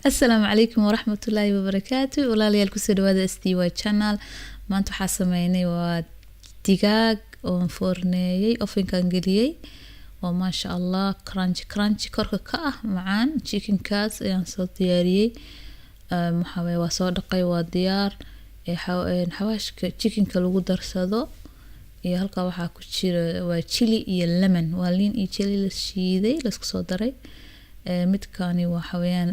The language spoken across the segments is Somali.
Asalaamu calaykum waraxmatullaahi wabarakaatu. Walaalayaal, kusoo dhawaada SDY channel. Maanta waxaa sameynay waa digaag oon foorneeyey, ovenkan geliyey oo maasha Allah crunchy crunchy korka ka ah, macaan. Chickenkaas ayaan soo diyaariyey. Waxaa waye, waa soo dhaqay, waa diyaar. Xawaashka chickenka lagu darsado iyo halkaa waxaa ku jira waa chili iyo lemon, waa liin iyo chili la shiiday, laisku soo daray. Midkani waxa weeyaan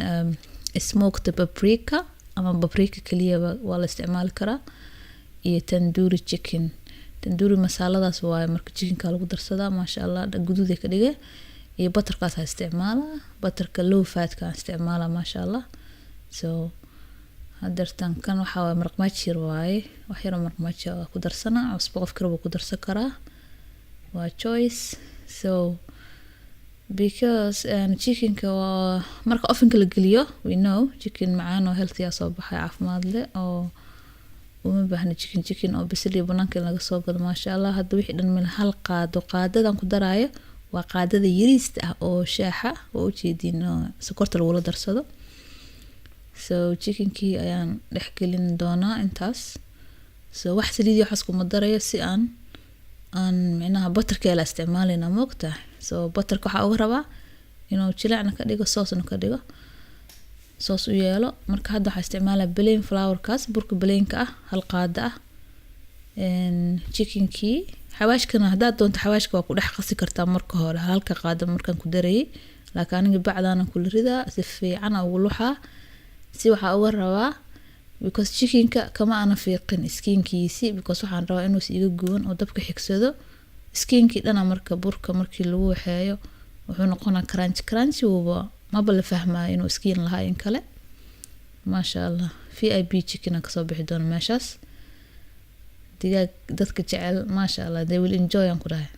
smoked paprika ama paprika keliyaba waa la isticmaali karaa, iyo tandoori chicken, tandoori masaaladaas waaye. Marka chickenka lagu darsadaa, maasha Allah, guduuday ka dhige. Iyo butterkaas aan isticmaalaa, butterka low fatka aan isticmaalaa, maasha Allah. So hadeertan kan waxaa waaye maraq majir waaye, wax yaroo maraq majir waa ku darsanaa, cusbo qof kale wuu ku darsan karaa, waa choice. So because chickenka waa marka ovenka la geliyo, we know chicken macaan oo healthy ah soo baxay, caafimaad leh, oo uma baahna chicken chicken oo bisil iyo banaanka in laga soo gado, maasha Allah. Hadda wixii dhan mil hal qaado, qaadadan ku daraayo waa qaadada yariista ah oo shaaxa, oo ujeediin oo sokorta lagula darsado. So chickenkii ayaan dhex gelin doonaa intaas. So wax saliid iyo waxaas kuma darayo, si aan micnaha butterka la isticmaalayna, moogtahay. So butterka waxaa uga rabaa inuu jilecna ka dhigo, saucena ka dhigo, sauce u yeelo. Marka hadda waxaa isticmaalaya plain flourkaas, burka plainka ah, hal qaado ah. Chickenkii xawaashkana haddaad doonto xawaashka waa ku dhex qasi kartaa marka hore halka qaado markaan ku darayay, laakiin aniga bacdaana kula ridaa, si fiican ugu luxaa, si waxaa uga rabaa because chickenka kama aana fiiqin skinkiisi, because waxaan rabaa inuusa iga guban oo dabka xigsado skinkii dhana. Marka burka markii lagu waxeeyo wuxuu noqonaa crunch crunch, wuuba maba la fahmayo inuu skin lahaa in kale. Maasha Allah, VIP chicken aan kasoo bixi doono meeshaas. Digaag dadka jecel, maasha Allah, they will enjoy aan ku dhahay.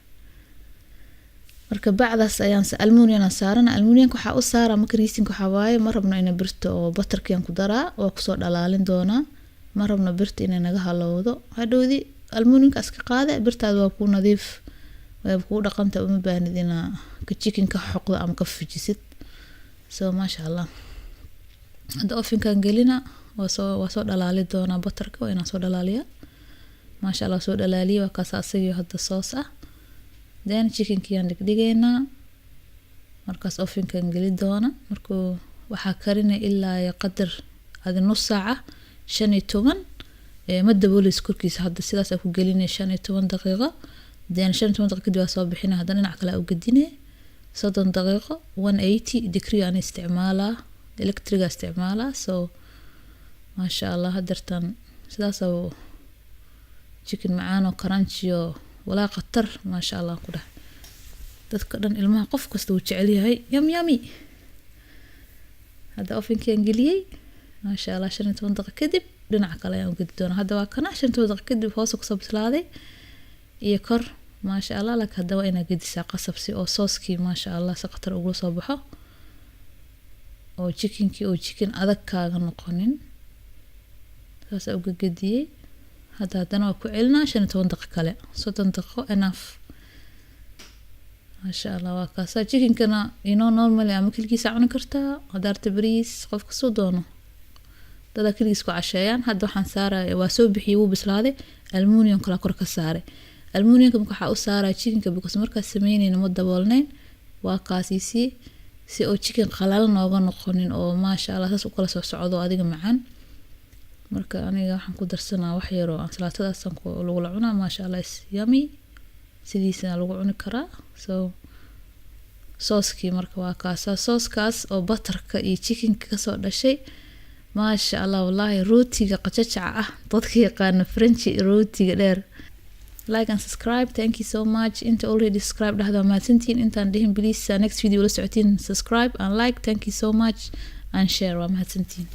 Marka bacdaas ayaan aluminium aan saarana. Aluminiumka waxaa u saara marka reasonka waxaa waaye, ma rabno ina birta oo butterkian ku daraa, waa kusoo dhalaalin doonaa. Ma rabno birta inay naga halowdo hadhowdi. Aluminiumka iska qaade, birtaada waa kuu nadiif, waa kuu dhaqanta, uma baahnid inaa ka chicken ka xoqdo ama ka fujisid. So maasha Allah, hadda ovenkan gelina, waa soo dhalaali doonaa butterka, waa inaan soo dhalaaliyaa. Maasha Allah, soo dhalaaliya, waa kaas asagii hadda sauce ah. Then chickenkiyaan dhigdhigaynaa, markaas ovenkan geli doona. Markuu waxaa karinay ilaa iyo qadar adi nus saaca, 15, ma dabooleys korkiisa. Hadda sidaas aa ku gelinay 15 daqiiqo. Then 15 daqiiqo kadib waa soo bixinay, haddana dhinac kale aa u gedinay 30 daqiiqo. 180 degree aan isticmaalaa, electriga isticmaalaa. So maasha Allah, hadeertan sidaas chicken macaan oo crunchy oo walaa khatar, maasha Allah ku dhahay. Dadka dhan, ilmaha, qof kasta wuu jecel yahay, yum yummy. Hadda ovenkiaan geliyey, maasha Allah, 15 daqiiqo kadib dhinaca kale ayaan ugedi doonaa. Hadda waa kana 15 daqiiqo kadib, hoosa kusoo bislaaday iyo kor, maasha Allah. Laakiin hadda waa inaa gedisaa qasab, si oo saucekii, maasha Allah, si khatar ugula soo baxo oo chickenkii oo chicken adag kaaga noqonin. Saasaa uga gediyey. Hadda haddana waa ku celinaa 15 daqiiqo kale, 30 daqiiqo enough. Maasha Allah, waa kaasaa chickenkana inoo normally ama keligiisa cuni kartaa hadaarta, bariis, qof kasuu doono, dadaa keligiis ku casheeyaan. Hadda waxaan saaraya, waa soo bixiyey, wuu bislaaday, aluminium kala kor ka saaray. Aluminiumka marka waxaa u saaraya chickenka because markaas sameyneyna ma daboolneyn, waa kaasiisii si oo chicken qalalan nooga noqonin oo maasha Allah saas u kala soo socdo adiga macaan. Marka aniga waxaan ku darsanaa wax yar oo ansalaatadaasaan lagula cunaa. Maasha Allah, is yummy, sidiisana lagu cuni karaa. So saucekii marka waa kaasaa, saucekaas oo butterka iyo chickenka kasoo dhashay, maasha Allah. Wallaahi rootiga qajajaca ah, dadka yaqaana French rootiga dheer. Like and subscribe, thank you so much. Inta already subscribe dhahda, mahadsantihiin. Intaan dhihin, please, next video la socotiin, subscribe and like, thank you so much, and share, waa mahadsantihiin.